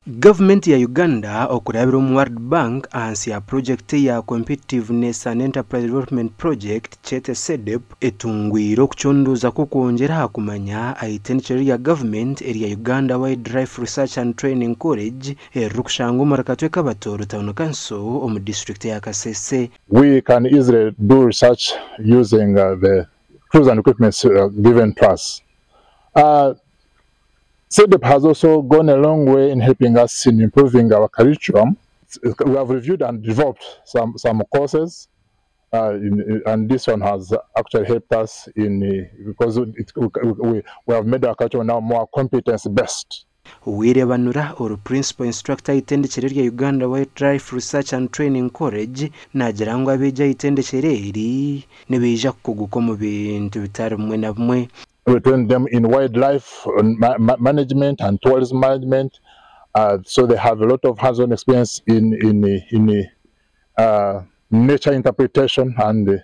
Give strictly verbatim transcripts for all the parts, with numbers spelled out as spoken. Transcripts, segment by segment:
Gavumenti ya Uganda, okurabira omu World Bank, ahansi ya project eya Competitiveness and Enterprise Development Project, kyete CEDEP, etungwire okucondooza kw'okwongyera ha kumanya aha itendekero lya gavumenti erya Uganda Wildlife Research and Training College, erikushangwa omuri Katwe Kabato, Town Council, omu district eya Kasese. We can easily do research using, uh, the tools and equipments, uh, given to us. Uh, CEDEP has also gone a long way in helping us in improving our curriculum. We have reviewed and developed some, some courses, uh, in, in, and this one has actually helped us in, uh, because it, we, we, we have made our curriculum now more competence-based. Uwirebanura, ori principal instructor ha itendekero lya Uganda Wildlife Research and Training College, naagira ngu abeegi ha itendekero eri nibaija kukuguka omu bintu bitari bimwe na bimwe. We train them in wildlife, uh, ma-, ma-, management and tourism management. Uh, so they have a lot of hands-on experience in, in, in, uh, nature interpretation and,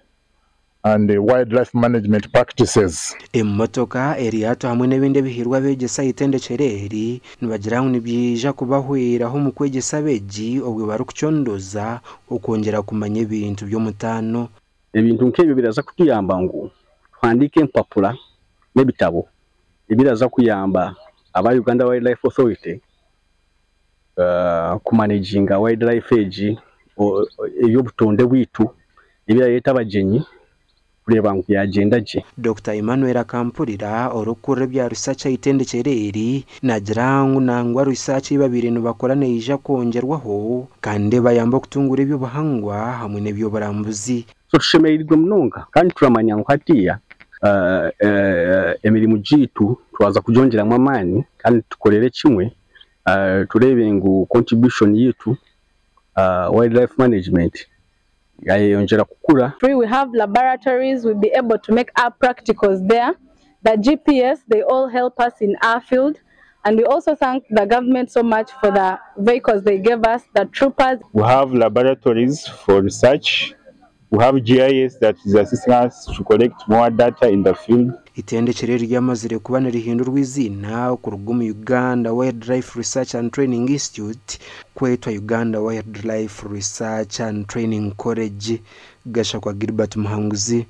and wildlife management practices. Emotoka, eryato hamwe n'ebindi ebihairwe abeegesa ha itendekero eri, nibagira ngu nibyija kubahweraho omu kwegyesa abeegi obu barikucondooza okwongyera kumanya ebintu by'omutaano. Ebintu nk'ebyo biraza kutuyamba ngu tuhandiike empapura n'ebitabo ebiraza kuyamba aba Uganda Wildlife Authority, eh, kumanaginga wildlife egi, o-, o-, eby'obutonde bwaitu, ebirayeta abagyenyi, kureeba ngu yagyenda gye. Dokita Emmanuel Kampurira, orikukurra ebya research ha itendekero eri, naagira ngu nangwa research ei babaire nibakora neija kwongyerwaho, kandi ebayambe okutunguura eby'obuhangwa hamwe n'eby'oburambuzi. So, tushemereirwe munonga, kandi turamanya ngu hatiya, eh, eh, emirimu gyaitu twaza kugyongyeramu amaani, kandi tukorere kimwe, eh, tureebe ngu contribution yaitu, eh, wildlife management, yayeyongyera kukura. Three, we have laboratories, we'll be able to make our practicals there. The G P S, they all help us in our field. And we also thank the government so much for the vehicles they gave us, the troopers. We have laboratories for research. We have G I S that is assisting us to collect more data in the field. Itendekero eri ryamazire kuba nirihindurwa eiziina kuruga omu Uganda Wildlife Research and Training Institute kwetwa Uganda Wildlife Research and Training College. Gashakwa Gilbert Muhanguzi.